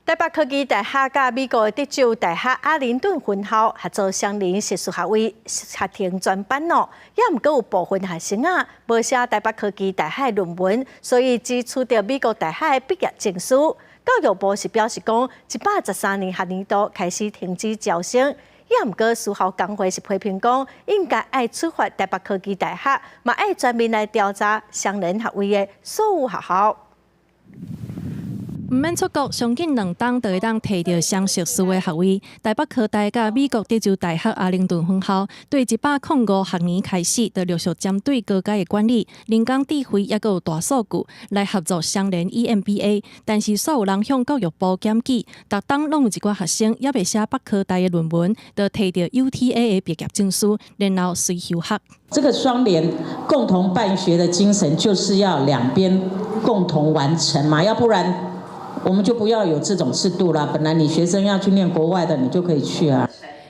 台北科技大學佮美國的德州大學阿靈頓分校合作雙聯碩士學位學程專班哦，也毋過有部分學生啊，無寫台北科技大學的論文，所以只取得美國大學的畢業證書。教育部是表示講，113年學年度開始停止招生，也毋過私校工會是批評講，應該愛處罰台北科技大學，嘛愛全面來調查雙聯學位的所有學校。毋免出國，上緊2冬就會當提著雙碩士的學位。台北科大佮美國德州大學阿靈頓分校，對105學年開始，就陸續針對高階的管理、人工智慧，抑閣有大數據來合作雙聯 EMBA。但是，煞有人向教育部檢舉，逐冬攏有一寡學生猶未寫北科大的論文，就提著 UTA 的畢業證書，然後隨休學。這個雙聯共同辦學的精神，就是要兩邊共同完成嘛，要不然，我們就不要有這種制度啦。本來你學生要去念國外的，你就可以去啊。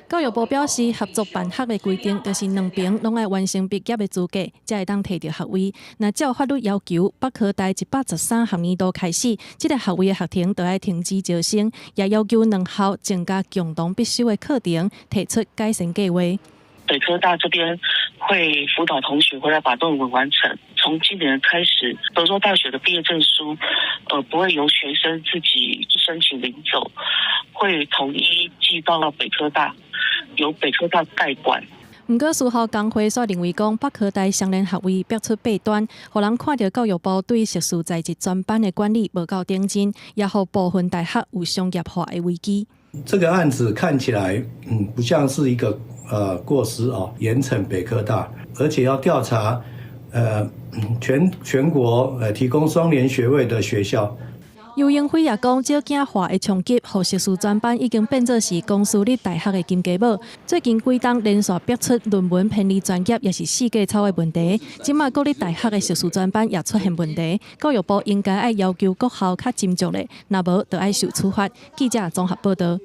教育部表示，合作辦學的規定就是兩邊攏愛完成畢業的資格，才會當提著學位。若照法律要求，北科大113學年度開始，這個學位的學程就愛停止招生，也要求兩校增加共同必修的課程，提出改善計劃。北科大這邊會輔導同學回來把論文完成。從今年開始，德州大學的畢業證書，不會由學生自己申請領走，會統一寄到北科大，由北科大代管。毋過，私校工會煞認為講，北科大雙聯學位逼出弊端，予人看著教育部對碩士在職專班的管理無夠認真，也予部分大學有商業化的危機。這個案子看起來，不像是一個過失哦，嚴懲北科大，而且要調查，全國提供雙聯學位的學校。游英輝也講，少子化的衝擊，予碩士專班已經變做是公私立大學的金雞母。最近幾冬連續逼出論文偏離專業，也是四界抄的問題。這馬國立大學的碩士專班也出現問題，教育部應該愛要求各校較斟酌咧，若無就愛受處罰。記者綜合報導。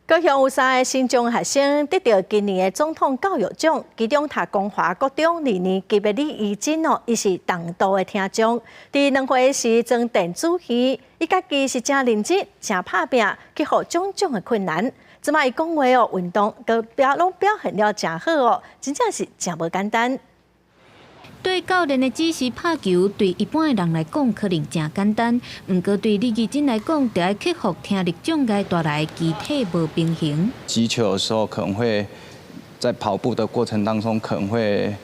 高雄有三个身障學生得著今年的總統教育獎，其中讀光華國中二年級的李怡貞哦，伊是重度的聽障，佇2歲時裝電子耳，伊家己是誠認真、誠拍拚，克服種種的困難。這馬伊講話哦，運動閣表攏表現了誠好哦，真正是誠無簡單。對教練的指示拍球，對一般的人來講可能誠簡單，毋過對李怡貞來講，就愛克服聽力障礙帶來肢體無平衡。擊球的時候可能會在跑步的過程當中，可能會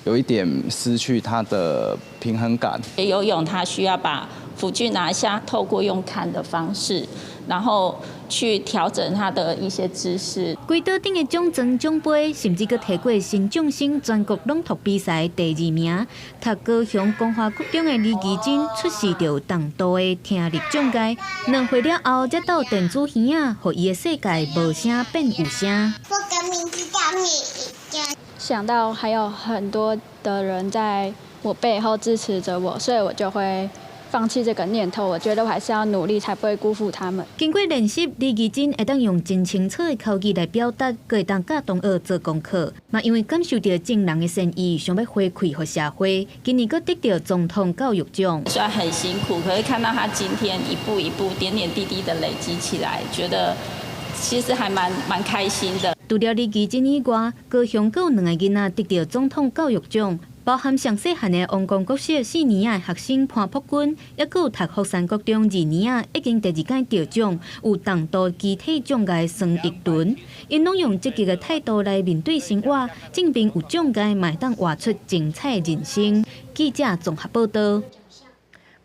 有一點失去他的平衡感。游泳他需要把輔具拿下，透過用看的方式，然後去調整他的一些姿勢。規島頂的獎狀獎杯，甚至閣提過新將生全國朗讀比賽第二名。讀高雄光華國中的李怡貞出世就有重度的聽力障礙，2歲了後才鬥電子耳仔，予伊的世界無聲變有聲。我的名字叫李怡貞。想到還有很多的人在我背後支持着我，所以我就會放棄這個念頭，我覺得我還是要努力，才不會辜負他們。經過練習，李怡貞會當用真清楚的口語來表達，閣會當佮同學做功課。嘛因為感受著眾人的善意，想欲回饋予社會，今年閣得著總統教育獎。雖然很辛苦，可是看到他今天一步一步、點點滴滴的累積起來，覺得其實還蠻開心的。除了李怡貞以外，高雄閣有兩個囡仔得著總統教育獎。包含上細漢的王光國小四年仔的學生潘璞君，抑閣有讀福山國中二年仔已經第二屆得獎，有重度肢體障礙孫奕敦，𪜶攏用積極的態度來面對生活，證明有障礙嘛會當活出精彩人生。記者綜合報導。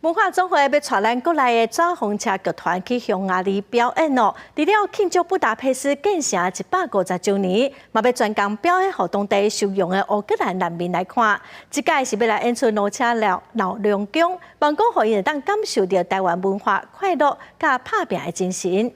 文化總會欲帶咱國內的紙風車劇團去匈牙利表演哦。除了慶祝布達佩斯建成150週年，嘛欲專工表演予當地收容的烏克蘭難民來看。這擺是欲來演出哪吒鬧龍宮，望講予𪜶會當感受著台灣文化快樂佮拍拚的精神。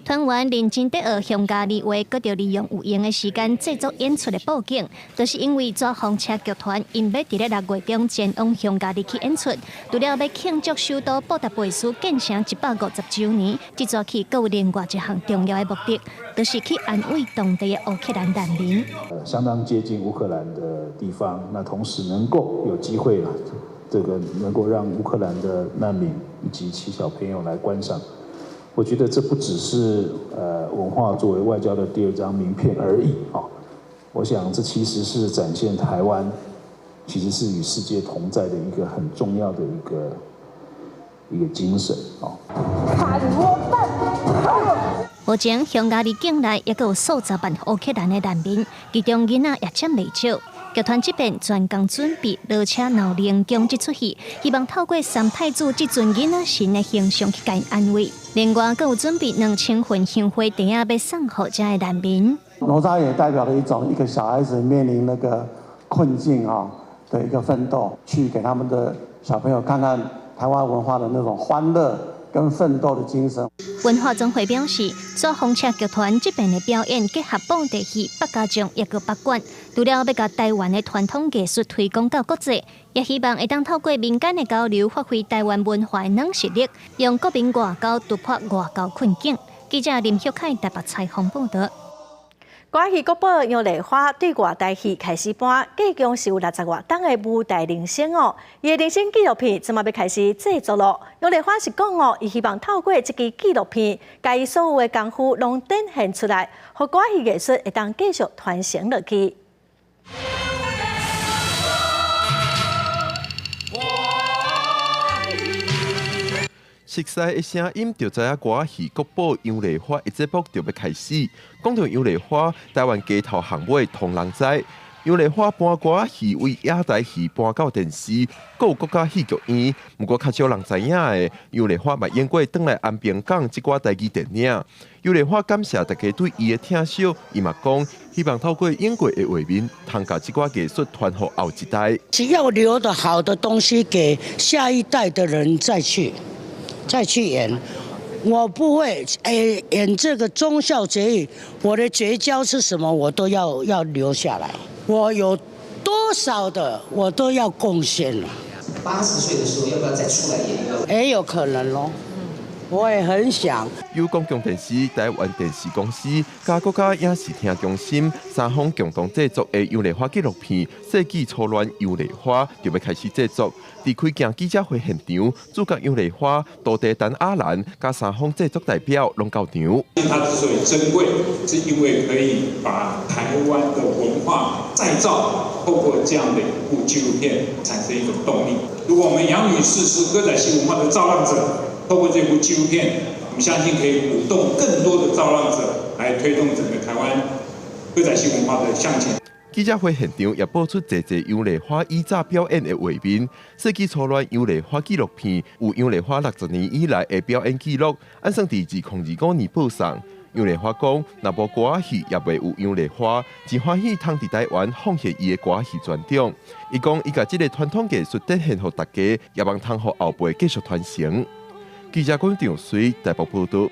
團員認真佇學匈牙利話，閣著利用有閒的時間製作演出的布景，就是因為紙風車劇團𪜶欲佇咧6月中前往匈牙利去演出，除了欲慶祝首都布達佩斯建成150週年，這逝去閣有另外一項重要的目的，就是去安慰當地的烏克蘭難民。相當接近烏克蘭的地方，那同時能夠有機會，這個能夠讓烏克蘭的難民以及其小朋友來觀賞。我覺得這不只是文化作為外交的第二張名片而已啊！我想這其實是展現台灣其實是與世界同在的一個很重要的一個精神啊。目前匈牙利境內抑閣有數十萬烏克蘭的難民，其中囡仔也佔袂少。劇團這邊專工準備哪吒鬧龍宮這齣戲，希望透過三太子這尊囡仔神的形象去共𪜶安慰。另外，閣有準備2000份香花袋仔，欲送予遮的難民。哪吒也代表了一種一個小孩子面臨那個困境啊的一個奮鬥，去給他們的小朋友看看台灣文化的那種歡樂跟奮鬥的精神。文化總會表示，紙風車劇團這遍的表演結合布袋戲、百家將抑閣北管，除了欲共台灣的傳統藝術推廣到國際，也希望會當透過民間的交流，發揮台灣文化的軟實力，用國民外交突破外交困境。記者林旭凱台北採訪報導。歌仔戲國寶楊麗花對外台戲開始搬，計共是有60外檔的舞台人生哦。伊的人生紀錄片這馬欲開始製作囉。楊麗花是講哦，伊希望透過這支紀錄片，共伊所有的功夫攏展現出來，予歌仔戲藝術會當繼續傳承落去。熟悉的聲音，就知影歌仔戲國寶楊麗花的節目就欲開始。講著楊麗花，台灣街頭巷尾通人知。楊麗花搬歌仔戲為野台戲搬到電視，閣有國家戲劇院。毋過較少人知影的，楊麗花嘛演過轉來安平港這寡台語電影。楊麗花感謝大家對伊的疼惜，伊嘛講希望透過演過的畫面，通共這寡藝術傳予後一代。只要留的好的東西給下一代的人再去演，我不會演這個忠孝節義，我的絕招是什麼，我都要留下來。我有多少的，我都要貢獻了。80歲的時候，要不要再出來演一個？也有可能咯，我也很想。由公共電視、台灣電視公司、佮國家影視聽中心三方共同製作的楊麗花紀錄片《世紀初戀楊麗花》就欲開始製作。佇開鏡記者會現場，主角楊麗花、徒弟陳阿蘭佮三方製作代表攏到場。它之所以珍貴，是因為可以把台灣的文化再造，透過這樣的一部紀錄片產生一種動力。如果我們楊女士是歌仔戲文化的造浪者，透過這部紀錄片，我們相信可以鼓動更多的造浪者來推動整個台灣歌仔戲文化的向前。記者會現場也播出濟濟楊麗花以早表演的畫面。世紀初戀楊麗花紀錄片有楊麗花60年以來的表演記錄，按算佇2025年播送。楊麗花講，若無歌仔戲，也袂有楊麗花，真歡喜通佇台灣奉獻伊的歌仔戲專長。伊講，伊共這个傳統藝術展現予大家，也望通予後輩繼續傳承。記者郭長水台北報導。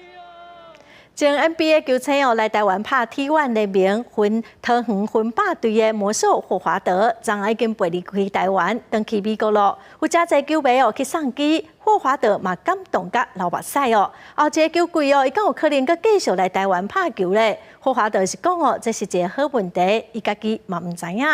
前 NBA 球星哦來台灣拍 T1 聯盟分桃園芬霸隊的魔獸霍華德，昨昏已經飛離開台灣，轉去美國囉。有誠濟球迷哦去送機，霍華德嘛感動甲流目屎哦。後一个球季哦，伊敢有可能閣繼續來台灣拍球咧？霍華德是講哦，這是一个好問題，伊家己嘛毋知影。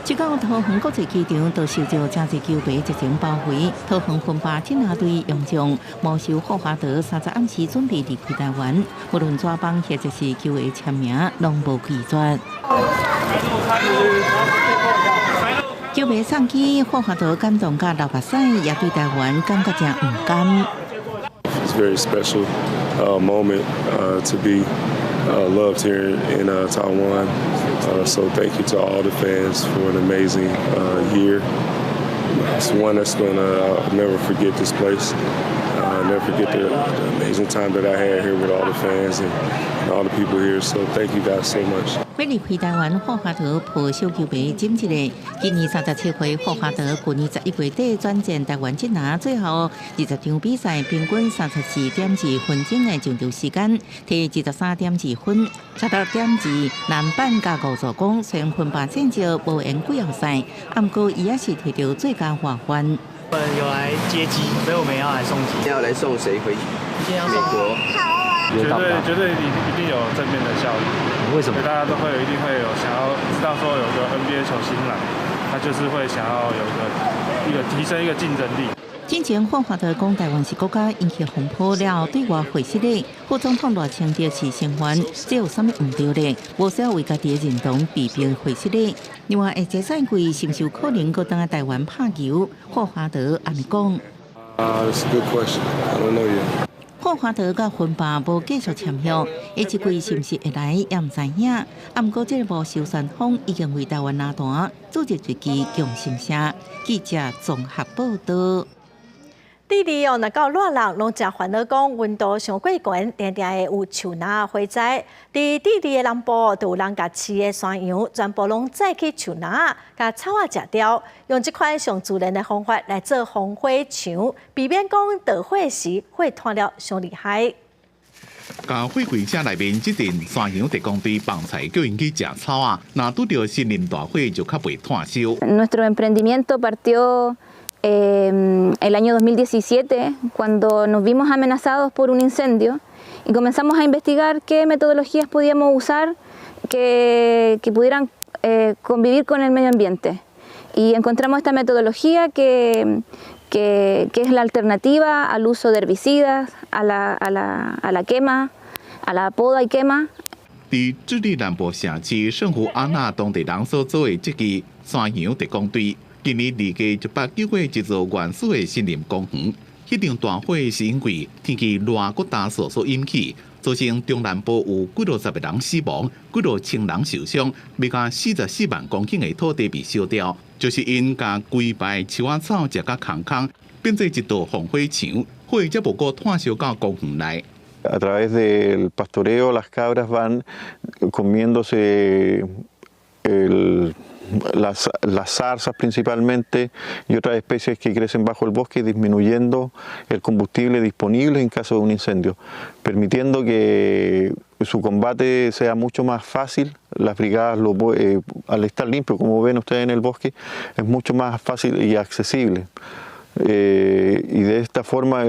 這工桃園國際機場就受著誠濟球迷熱情包圍，桃園芬霸這領隊洋將魔獸霍華德30暗時準備離開台灣，無論紙枋或者是球員簽名，攏無拒絕。球迷送機，霍華德感動甲流目屎，也對台灣感覺誠毋甘。 It's very special moment to be loved here in Taiwan. So thank you to all the fans for an amazing year. It's one that's gonna I'll never forget this place. I'll never forget the amazing time that I had here with all the fans and all the people here. So thank you guys so much. 欲離開台灣，霍華德抱小球迷斟一下。今年37歲，霍華德舊年11月底轉戰台灣職籃，最後20場比賽平均34.2分鐘的上場時間，摕23.2分、16.2籃板佮5助攻，雖然分班戰績無緣季後賽，毋過伊也是摕著最佳外援。我們有來接機，所以我們要來送機。要來送誰回美國？絕對絕對一定有正面的效益。為什麼？大家都會一定會有想要知道說有個 NBA 球星來，他就是會想要有一個提升一個競爭力。之前霍華德講台灣是國家引起風波了，對外回釋咧，副總統賴清德是聲援，這有啥物毋對咧？無需要為家己的認同被逼回釋咧。另外，下個賽季是毋是有可能閣轉來台灣拍球？霍華德按呢講。 It's a good question. I don't know yet. 霍華德佮芬爸無繼續簽約，下一季是毋是會來也毋知影。啊，毋過這個無收旋風已經為台灣籃壇注入一支強心聲。記者綜合報道。智利哦，若到熱人攏誠煩惱，講溫度傷過懸，定定會有樹林火災。佇智利的南部，就有人共飼的山羊全部攏載去樹林，共草仔食掉，用這款上自然的方法來做防火牆，避免講著火時火湠了傷厲害。共火櫃車內面這陣山羊特工隊放菜叫𪜶去食草仔，若拄著森林大火就較袂湠燒。 Nuestro emprendimiento partió el año 2017, cuando nos vimos amenazados por un incendio y comenzamos a investigar qué metodologías podíamos usar que pudieran convivir con el medio ambiente. Y encontramos esta metodología que es la alternativa al uso de herbicidas, a la quema, a la poda y quema. 佇智利南部城市聖胡安娜當地人所做的這支山羊特工隊，今年2018九月一座原始的森林公園，彼場大火是因為天氣熱閣乾燥所引起，造成中南部有幾落十個人死亡，幾落千人受傷，欲加44萬公頃的土地被燒掉，就是𪜶共規排樹仔草食甲空空，變做一道防火牆，火才無閣湠燒到公園內。 A través del pastoreo, las cabras van comiéndose las zarzas principalmente y otras especies que crecen bajo el bosque, disminuyendo el combustible disponible en caso de un incendio, permitiendo que su combate sea mucho más fácil. Las brigadas, al estar limpio, como ven ustedes en el bosque, es mucho más fácil y accesible. Y de esta forma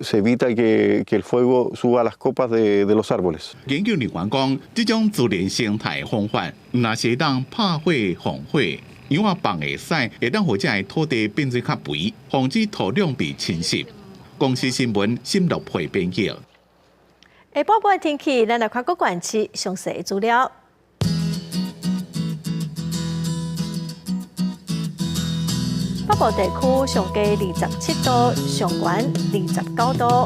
se evita que el fuego suba a las copas de los árboles. 研究人員講，這種自然生態方法，毋但是會當拍火防火，羊仔放的屎會當予這个土地變做較肥，防止土壤被侵蝕。公視新聞沈樂培編輯。下晡晡天氣，咱來看各縣市詳細資料。北部地區上低27度，上懸29度。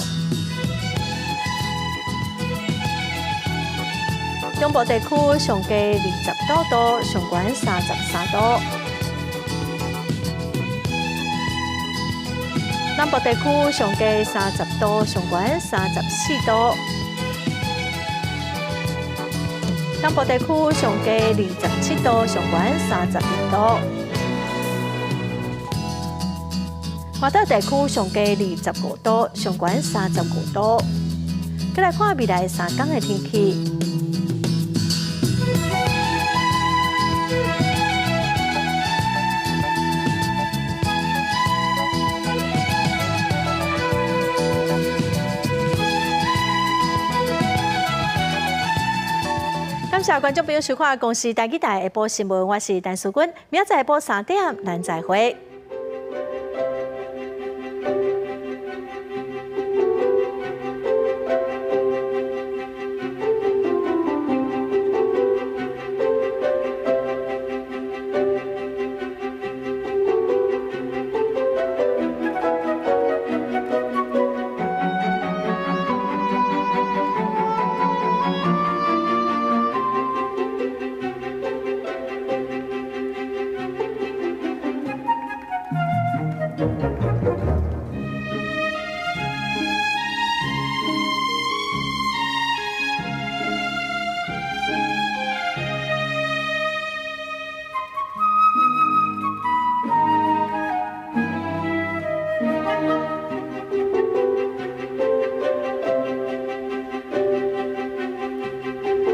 中部地區上低29度，上懸33度。南部地區上低30度，上懸34度。東部地區上低27度，上懸32度。外島地區上低25度，上懸35度。閣來看未來3工的天氣。感謝觀眾朋友收看《公視台語台》下晡新聞，我是陳淑君，明仔載下晡3點，咱再會。